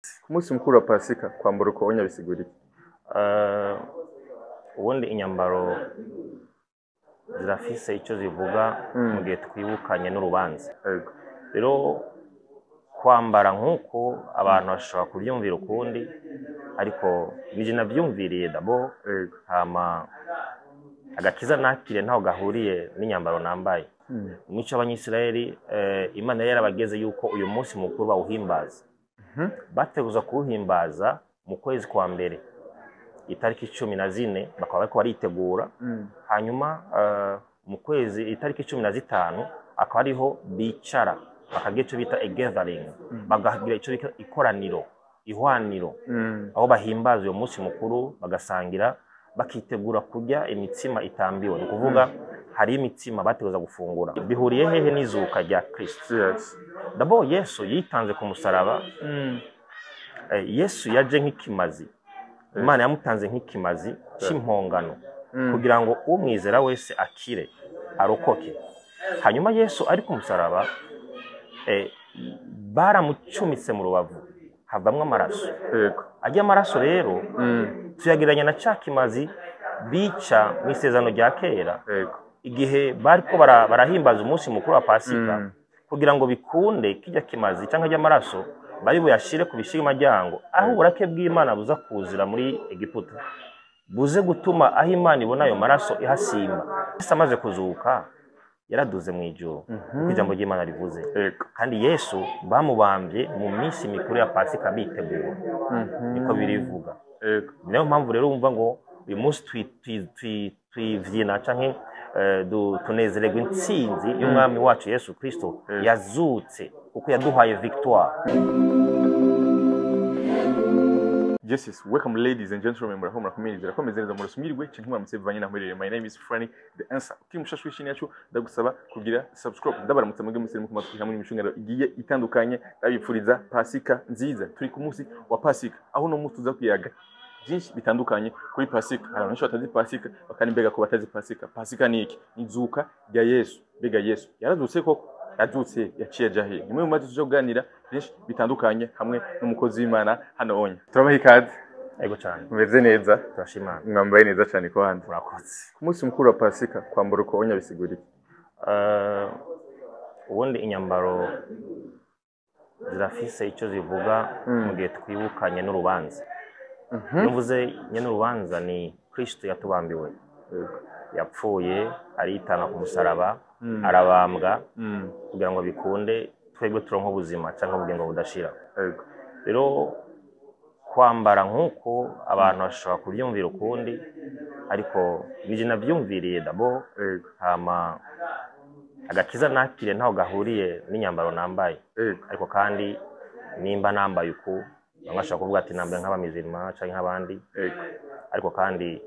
Ku munsi mukuru wa Pasika, kwambara uko onya bisigura iki? Ubundi inyambaro zirafise icyo zivuga mu gihe twibukanye n'urubanza. Rero kwambara nk'uko abantu bashobora kubyumvira ukundi, ariko nije navyumviriye d'abord. Hama agakiza nakiriye ntaho gahuriye n'inyambaro nambaye. Mu mico y'Abanyisirayeli, Imana yari yarabageze yuko uyu munsi mukuru bawuhimbaza. Bateguza kuwuhimbaza mu kwezi kwa mbere, itariki 14, bakaba bariko baritegura. Hanyuma mu kwezi, itariki 15, akaba ariho bicara bakagira icyo bita a gathering, bakagira icyo bita ikoraniro, ihwaniro, aho bahimbaza uyu munsi mukuru, bagasangira, bakitegura kurya imitsima itambiwe. Ni ukuvuga hari imitsima bateguza gufungura. Bihuriye hehe n'izuka rya Kristo? D'abord Yesu yitanze ku musaraba. Yesu yaje nk'ikimazi. Imana yamutanze nk'ikimazi cy'impongano kugira ngo umwizera wese akire, arokoke. Hanyuma Yesu ari ku musaraba, baramucumitse mu rubavu, havamwo amaraso. Ajya amaraso rero tuyagereranya na ca kimazi bica mu Isezerano rya Kera igihe bariko barahimbaza umunsi mukuru wa Pasika, kugira ngo bikunde kijya kimazi cyangwa ajya amaraso bari buyashire ku bishimajyango aho uburake bw'Imana buza kuzira muri Egiputa, buze gutuma aho Imana ibona ayo maraso ihasimba. Yesu amaze kuzuka yaraduze mu ijuru, uko ijambo ry'Imana rivuze. Kandi Yesu bamubambye mu minsi mikuru ya Pasika bitegura, niko birivuga. Niyo mpamvu rero wumva ngo uyu munsi twivyina canke tunezererwa intsinzi y'Umwami wacu Yesu Kristo yazutse, kuko yaduhaye victoire. Yes, welcome ladies and gentlemen, muraho, murakomeye, nizera ko meze neza, murasumirwe canke muramutse bivanye naho muherereye. My name is Franny the Answer. Ukiri mushasha w'ishini yacu, ndagusaba kugira subscribe. Ndabaramutse mwebwe mwese muri kumatwi hamwe n'imicungano igiye itandukanye, ndabipfuriza Pasika nziza. Turi ku munsi wa Pasika, aho uno munsi tuza kuyaga byinshi bitandukanye kuri Pasika. Hari abantu benshi batazi Pasika, bakandi mbega ko batazi Pasika. Pasika ni iki? Ni izuka rya Yesu. Mbega Yesu yarazutse koko? Yazutse yaciye aja hehe? Nimwe mu mazi tuje kuganira byinshi bitandukanye hamwe n'umukozi w'Imana hano onya. Turabaha ikaze. Ego cyane. Mumeze neza? Turashimana. Mwambaye neza cyane ko hanze. Murakoze. Ku munsi mukuru wa Pasika, kwambara uko onya bisigura iki? Ubundi inyambaro zirafise icyo zivuga mu gihe twibukanye n'urubanza. Iyo mvuze nyene urubanza, ni Kristo yatubambiwe, yapfuye aritanga ku musaraba, arabambwa kugira ngo bikunde twebwe turonke ubuzima cyangwa ubugingo budashira. Rero kwambara nk'uko abantu bashobora kubyumvira ukundi, ariko nije navyumviriye d'abord. Hama agakiza nakiriye ntaho gahuriye n'inyambaro nambaye. Ariko kandi nimba nambaye uku, bamwe bashobora kuvuga ati nambaye nk'abamizirima canke nk'abandi. Ariko kandi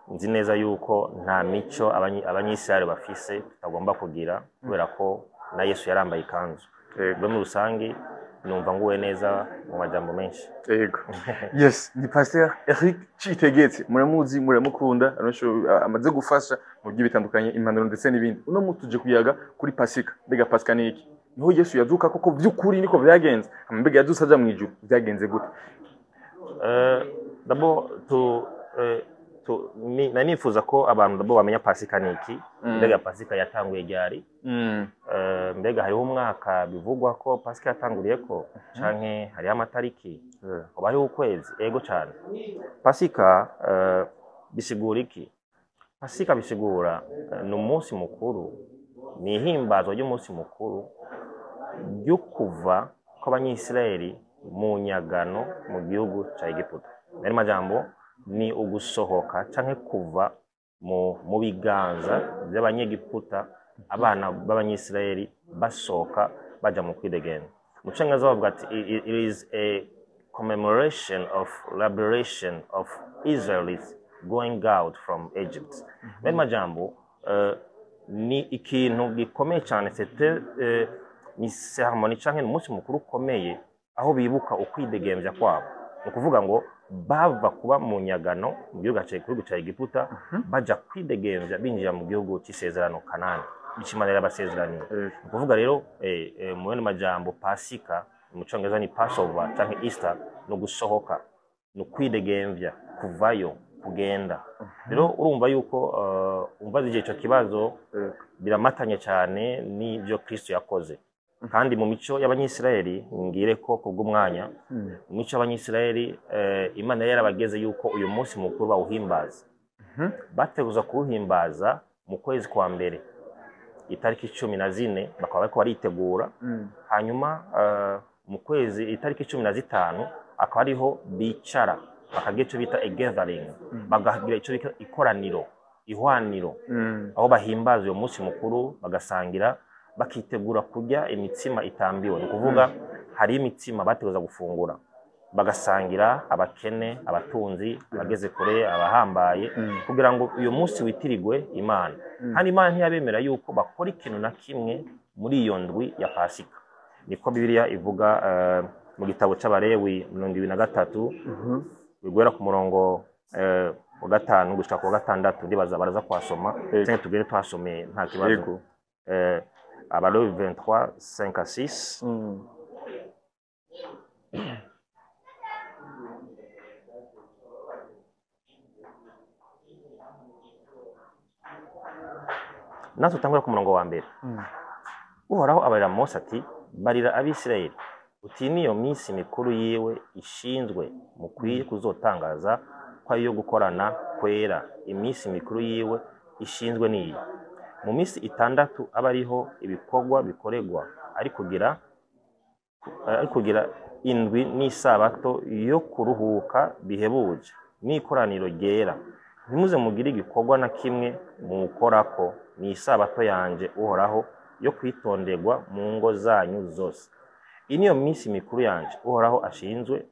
nzi neza yuko nta mico Abanyisirayeli bafise tutagomba kugira, kubera ko na Yesu yarambaye ikanzu. Ubwo muri rusange numva nguwe neza mu majambo menshi. Yego. Yes, ni Pasteur Eric Citegetse. Muramuzi, muramukunda, abenshi amaze gufasha mu bigiye bitandukanye, impanuro ndetse n'ibindi. Uno munsi tuje kuyaga kuri Pasika. Mbega Pasika ni iki? Niho Yesu yazuka koko vy'ukuri, niko vyagenze? Hama mbega yazutse aja mu ijuru, vyagenze gute? D'abord nari nifuza ko abantu d'abord bamenya Pasika ni iki. Mbega Pasika yatanguye ryari? Mbega hariho umwaka bivugwa ko Pasika yatanguriyeko, canke hariho amatariki, hoba hariho ukwezi? Ego cane. Pasika bisigura iki? Pasika bisigura ni umunsi mukuru, ni ihimbazwa ry'umunsi mukuru ryo kuva kw'Abanyisirayeli mu nyagano mu gihugu ca Egiputa. Nari majambo ni ugusohoka canke kuva mu biganza by'Abanyegiputa, abana b'Abanyisirayeli basohoka baja mu kwidegembya. Mu Congereza bavuga ati it is a commemoration of liberation of Israelites going out from Egypt. Mene majambo ni ikintu gikomeye cyane, c'était ni ceremony canke ni umunsi mukuru ukomeye aho bibuka ukwidegembya kwabo. Ni ukuvuga ngo bava kuba mu nyagano mu gihugu ca Egiputa, baja kwidegembya, binjira mu gihugu c'isezerano, Kanani, ico Imana yarabasezeraniye. Ni ukuvuga rero mu yandi majambo Pasika Mu Cyongereza ni Passover canke Easter, no gusohoka, no kwidegemvya, kuvayo, kugenda. Rero urumva yuko umva ico kibazo biramatanye cyane n'ibyo Kristo yakoze. Kandi mu mico y'Abanyisirayeli, ngire ko kubw'umwanya, mu mico y'Abanyisirayeli Imana yarabageze yuko uyu munsi mukuru bawuhimbaza. Bateguza kuwuhimbaza mu kwezi kwa mbere itariki 14, bakaba bariko baritegura. Hanyuma mu kwezi itariki 15 akaba ariho bicara bakagira icyo bita a gathering, bakagira icyo bita ikoraniro, ihwaniro, aho bahimbaza uyu munsi mukuru, bagasangira, bakitegura kurya imitsima itambiwe. Ni ukuvuga hari imitsima bateguza gufungura, bagasangira abakene, abatunzi, abageze kure, abahambaye, kugira ngo uyu munsi witirigwe Imana. Kandi Imana ntiyabemera yuko bakora ikintu na kimwe muri iyo ndwi ya Pasika. Niko Bibiliya ivuga mu gitabo c'Abalewi 23, bigwera ku murongo wa 5 gushika ku wa 6. Ndibaza baraza kuhasoma cyangwa tugere tuhasome, nta kibazo. Abalewi 23 5 à 6. Natwe tutangura ku murongo wa mbere. Uhoraho abarira Mose ati: barira Abisirayeli uti niyo minsi mikuru yiwe ishinzwe mukwiye kuzotangaza ko ariyo gukorana kwera. Iminsi mikuru yiwe ishinzwe niyi: mu minsi 6 aba ariho ibikorwa bikoregwa, ari kugira indwi n'isabato yo kuruhuka bihebuje n'ikoraniro ryera. Ntimuze mugire igikorwa na kimwe mukorako, ni isabato yanje Uhoraho yo kwitonderwa mu ngo zanyu zose. Iyi niyo minsi mikuru yanje Uhoraho ashinzwe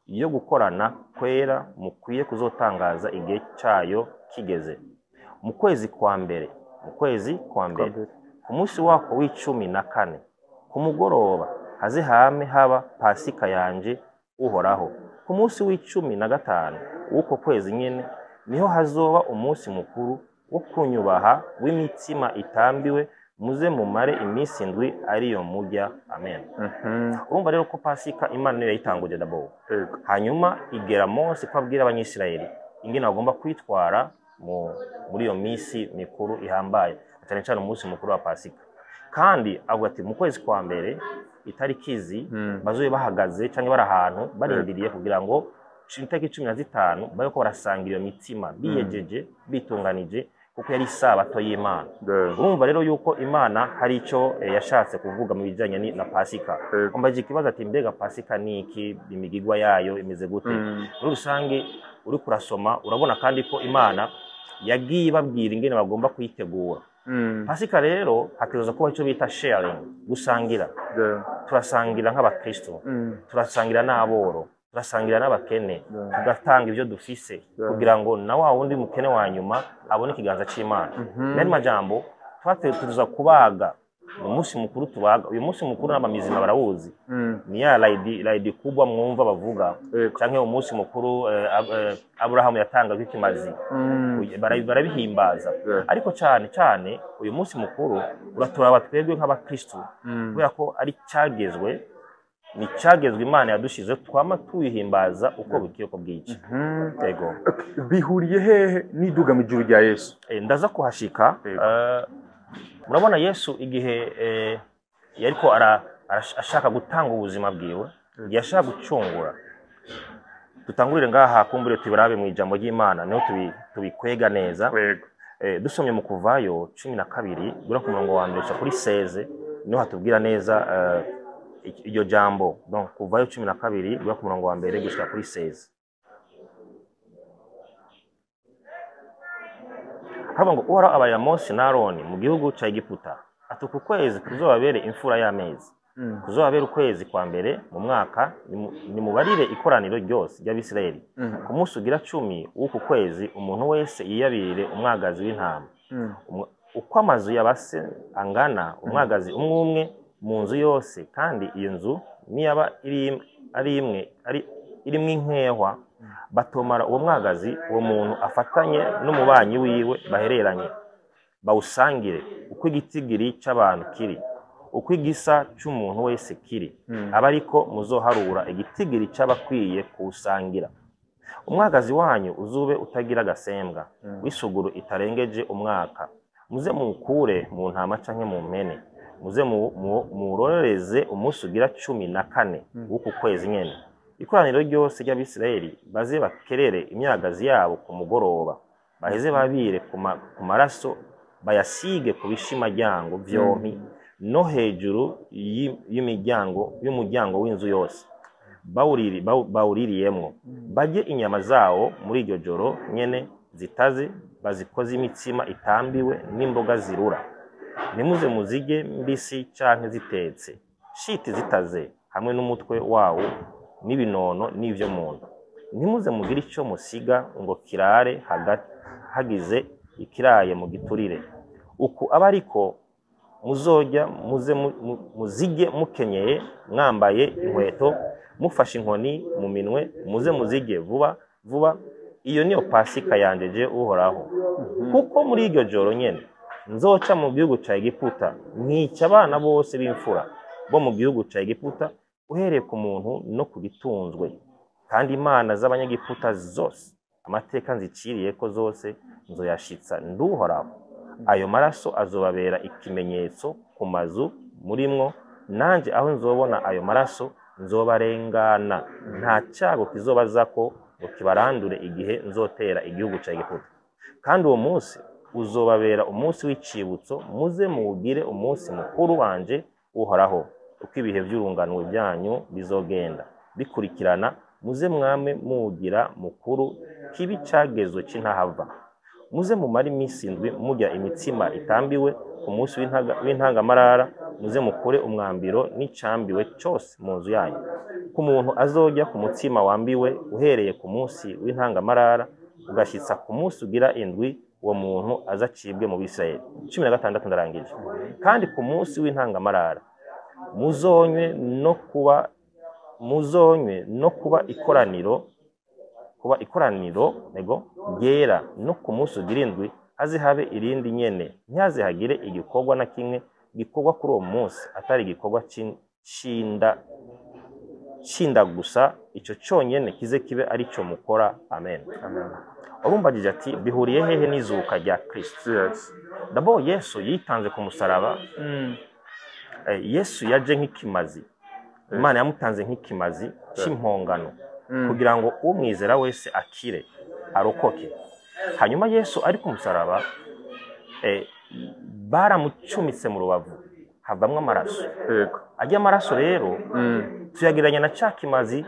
yo gukorana kwera, mukwiye kuzotangaza igihe cyayo kigeze. Mu kwezi kwa mbere, ku munsi wako w'14 ku mugoroba, haze hame haba Pasika yanje Uhoraho. Ku munsi w'15 w'uko kwezi nyene niho hazoba umunsi mukuru wo kunyubaha w'imitsima itambiwe, muze mumare iminsi 7 ariyo murya. Amen. Urumva rero ko Pasika Imana niyo yayitanguje d'abord. Hanyuma igera Mose ko abwira Abanyisirayeli ingene bagomba kwitwara muri iyo minsi mikuru ihambaye, cyane cyane umunsi mukuru wa Pasika. Kandi avuga ati mu kwezi kwa mbere itariki izi bazobe bahagaze cyangwa bari ahantu barindiriye kugira ngo itariki 15 bariko barasangira iyo mitsima biyejeje, bitunganije, kuko yari isabato y'Imana. Urumva rero yuko Imana hari icyo yashatse kuvuga mu bijanye na Pasika. Umbaje ikibazo ati mbega Pasika ni iki, imigigwa yayo imeze gute? Muri rusange uri kurasoma urabona kandi ko Imana yagiye ibabwira ingene bagomba kuyitegura. Pasika rero hategerezwa kuba icyo bita sharing, gusangira. Turasangira nk'abakristo, turasangira n'aboro, turasangira n'abakene, tugatanga ibyo dufise kugira ngo na wa wundi mukene wa nyuma abone ikiganza c'Imana. Nari majambo twategerezwa kubaga umunsi mukuru tubaga. Uyu munsi mukuru n'abamizima barawuzi, ni ya laidi kubwa mwumva bavuga, canke umunsi mukuru Abrahamu yatanga kw'ikimazi, barabihimbaza. Ariko cyane cyane uyu munsi mukuru uraturaba twebwe nk'abakristo, kubera ko ari cyagezwe, ni cyagezwe Imana yadushize, twama tuyihimbaza uko bukiye ko bwije. Yego. Bihuriye hehe n'iduga mu ijuru rya Yesu? Ndaza kuhashika. Murabona Yesu igihe yariko ashaka gutanga ubuzima bwiwe, yashaka gucungura. Tutangurire ngaha kumbure tubirabe mu ijambo ry'Imana niho tubikwega neza. Dusomye mu Kuvayo 12 gura ku murongo wa 1 kuri 16 niho hatubwira neza iryo jambo. Donc Kuvayo 12 gura ku murongo wa 1 gushika kuri 16. Haba ngo Uhoraho abarira Mose na Aroni mu gihugu ca Egiputa ati uku kwezi kuzobabere imfura y'amezi, kuzobabere ukwezi kwa mbere mu mwaka, nimubarire ikoraniro ryose ry'Abisirayeli. Ku munsi ugira 10 w'uku kwezi umuntu wese yiyabirire umwagazi w'intama, uko amazu y'abase angana, umwagazi umwe umwe mu nzu yose, kandi iyo nzu niyaba ari imwe irimwo inkehwa, batomara uwo mwagazi, uwo muntu afatanye n'umubanyi wiwe bahereranye, bawusangire uko igitigiri c'abantu kiri. Uko igisa c'umuntu wese kiri, aba ariko muzoharura igitigiri c'abakwiye kuwusangira. Umwagazi wanyu uzube utagira agasembwa, w'isuguru itarengeje umwaka. Muze muwukure mu ntama canke mu mpene. Muze muwurorereze umunsi ugira 14 w'uku kwezi nyene. Ikoraniro ryose ry'Abisirayeli baze bakerere imyagazi yabo ku mugoroba, baheze babire ku maraso, bayasige ku bishimaryango vyompi no hejuru y'imiryango y'umuryango w'inzu yose bawuririyemwo. Barye inyama zawo muri iryo joro nyene zitaze, bazikoze imitsima itambiwe n'imboga zirura. Ntimuze muzirye mbisi canke zitetse, shiti zitaze hamwe n'umutwe wawo n'ibinono n'ivyo mu nda. Ntimuze mugire ico musiga ngo kirare hagati, hagize ikiraye mu giturire. Uku aba ariko muzojya, muze muzige mukenyeye, mwambaye inkweto, mufashe inkoni mu minwe, muze muzige vuba vuba. Iyo niyo Pasika yanje je Uhoraho. Kuko muri iryo joro nyene nzoca mu gihugu ca Egiputa, nkica abana bose b'imfura bo mu gihugu ca Egiputa, uhereye ku muntu no ku gitunzwe. Kandi imana z'Abanyegiputa zose, amateka nziciriyeko zose, nzoyashitsa, nduhoraho. Ayo maraso azobabera ikimenyetso ku mazu murimwo, nanje aho nzobona ayo maraso nzobarengana, nta cyago kizobazako ngo kibarandure igihe nzotera igihugu ca Egiputa. Kandi uwo munsi uzobabera umunsi w'icibutso, muze muwugire umunsi mukuru wanje Uhoraho. Uko ibihe vy'urunganwe byanyu bizogenda bikurikirana, muze mwame muwugira mukuru, kibi cagezwe c'intahava. Muze mumare iminsi 7 murya imitsima itambiwe. Ku munsi w'intangamarara muze mukure umwambiro n'icambiwe cose mu nzu yanyu. Ku muntu azorya ku mutsima wambiwe uhereye ku munsi w'intangamarara ugashitsa ku munsi ugira 7, uwo muntu azacibwe mu Bisirayeli. 16 ndarangije. Kandi ku munsi w'intangamarara muzonywe no kuba ikoraniro nego ryera, no ku munsi ugira 7 haze habe irindi nyene, ntihaze hagire igikorwa na kimwe gikorwa kuri uwo munsi atari igikorwa c'inda gusa, ico conyene kize kibe arico mukora. Amen. Warumbajije ati bihuriye hehe n'izuka rya Kristo? Yes. D'abord Yesu yitanze ku musaraba. Yesu yaje nk'ikimazi. Imana yamutanze nk'ikimazi c'impongano kugira ngo umwizera wese akire, arokoke. Hanyuma Yesu ari ku musaraba, baramucumitse mu rubavu, havamwo amaraso. Yego. Ajya amaraso rero tuyagereranya na ca kimazi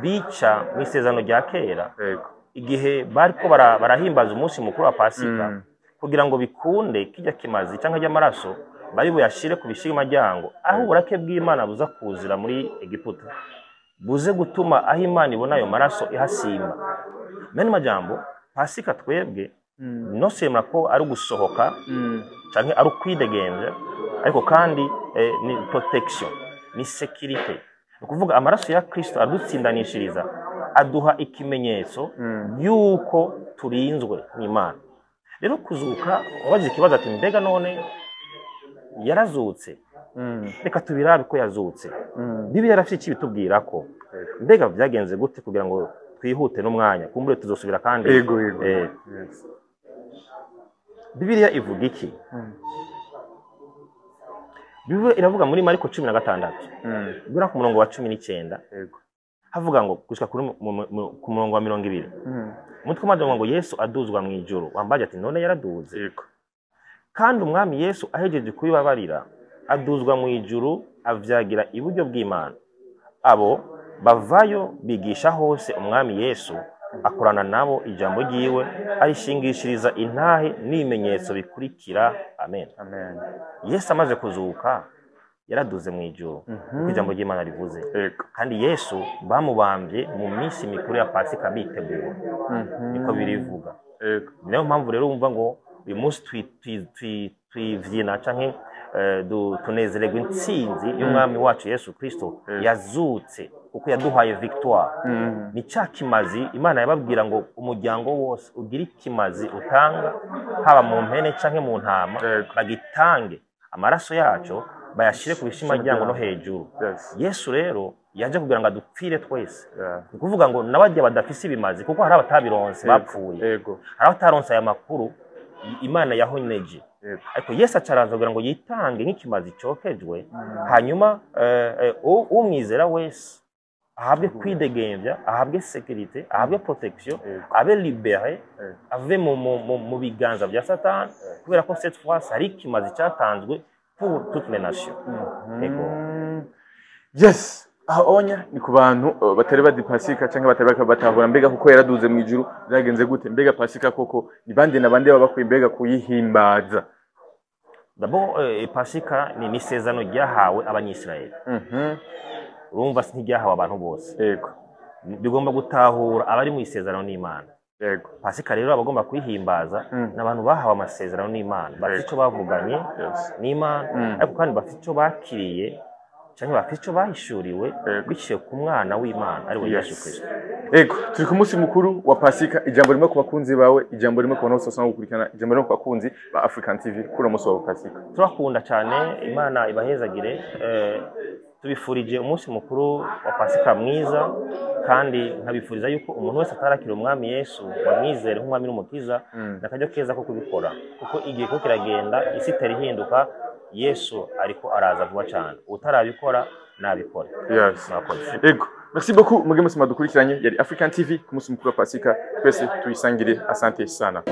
bica mu isezerano rya kera. Yego. Igihe bariko barahimbaza umunsi mukuru wa Pasika, kugira ngo bikunde kijya kimazi cyangwa ajya amaraso bari buyashire ku bishimaryango, aho uburake bw'Imana buza kuzira muri Egiputa, buze gutuma aho Imana ibona ayo maraso ihasimba. Mene majambo, Pasika twebwe no semra ko ari gusohoka canke ari ukwidegemvya, ariko kandi ni protection, ni security. Ni ukuvuga amaraso ya Kristo adutsindanishiriza, aduha ikimenyetso yuko turinzwe n'Imana. Rero kuzuka, wabaze ikibazo ati mbega none yarazutse? Reka tubirabe ko yazutse. Bibiliya yarafite icyo ibitubwira ko. Mbega byagenze gute kugira ngo twihute n'umwanya, kumbure tuzosubira kandi. Yego, yego. Yes. Bibiliya ivuga iki? Bibiliya iravuga muri Mariko 16. Guhera ku murongo wa 19. Yego. Havuga ngo gushika kuri ku murongo wa 20. Umutwe w'amajambo ngo Yesu aduzwa mu ijuru. Wambaje ati none yaraduze. Yego. Kandi umwami Yesu ahejeje kubibabarira, aduzwa mu ijuru, avyagira iburyo bw'Imana. Abo bavayo bigisha hose umwami Yesu, akorana nabo ijambo ryiwe, arishingishiriza intahe n'ibimenyetso bikurikira. Amen. Amen. Yesu amaze kuzuka yaraduze mu ijuru, uko ijambo ry'Imana rivuze. Yego. Kandi Yesu bamubambye mu minsi mikuru ya Pasika bitegura. Niko birivuga. Yego. Niyo mpamvu rero wumva ngo uyu munsi twivyina canke tunezererwa intsinzi y'umwami wacu Yesu Kristo yazutse, kuko yaduhaye victoire. Ni ca kimazi Imana yababwira ngo umuryango wose ugira ikimazi utanga, haba mu mpene canke mu ntama, Yego. bagitange amaraso yaco Bayashire ku bishimaryango no hejuru. Yesu rero yaje kugira ngo adupfire twese. Ni ukuvuga ngo n'abajya badafise ibimazi, kuko hari abatabironse bapfuye, hari abataronse aya makuru Imana yahoneje. Ariko Yesu acaraza kugira ngo yitange nk'ikimazi cokejwe, hanyuma umwizera wese ahabwe kwidegemvya, ahabwe sécurité, ahabwe protection, abe libéré, ave mu biganza bya Satani, kubera ko cette fois hari ikimazi cyatanzwe pour toutes les nations. Ego. Yes, aho onya ni ku bantu batari bazi Pasika cyangwa batari batahura mbega kuko yaraduze mu ijuru byagenze gute, mbega Pasika koko ni bande na bande baba bakwiye mbega kuyihimbaza? D'abord, Pasika ni isezerano ryahawe Abanyisirayeli. Urumva si ntiryahawe abantu bose. Bigomba gutahura abari mu isezerano n'Imana. Pasika rero abagomba kuyihimbaza ni abantu bahawe amasezerano n'Imana, bafite icyo bavuganye n'Imana, ariko kandi bafite icyo bakiriye cyangwa bafite icyo bahishuriwe biciye ku mwana w'Imana, ari we Yesu Kristo. Ego, turi ku munsi mukuru wa Pasika. Ijambo rimwe ku bakunzi bawe, ijambo rimwe ku bantu bose basanzwe gukurikirana, ijambo rimwe ku bakunzi ba African TV kuri uwo munsi wa Pasika. Turakunda cyane, Imana ibahezagire. Tubifurije umunsi mukuru wa Pasika mwiza, kandi nkabifuriza yuko umuntu wese atarakira Umwami Yesu bamwizere nk'Umwami n'Umukiza. Ni akaryo keza ko kubikora, kuko igihe ko kiragenda, isi itari ihinduka, Yesu ariko araza vuba cyane. Utarabikora nabikore. Murakoze. Ego, merci beaucoup mwebwe mwese mwadukurikiranye. Yari African TV ku munsi mukuru wa Pasika, twese tuyisangire. Asante sana.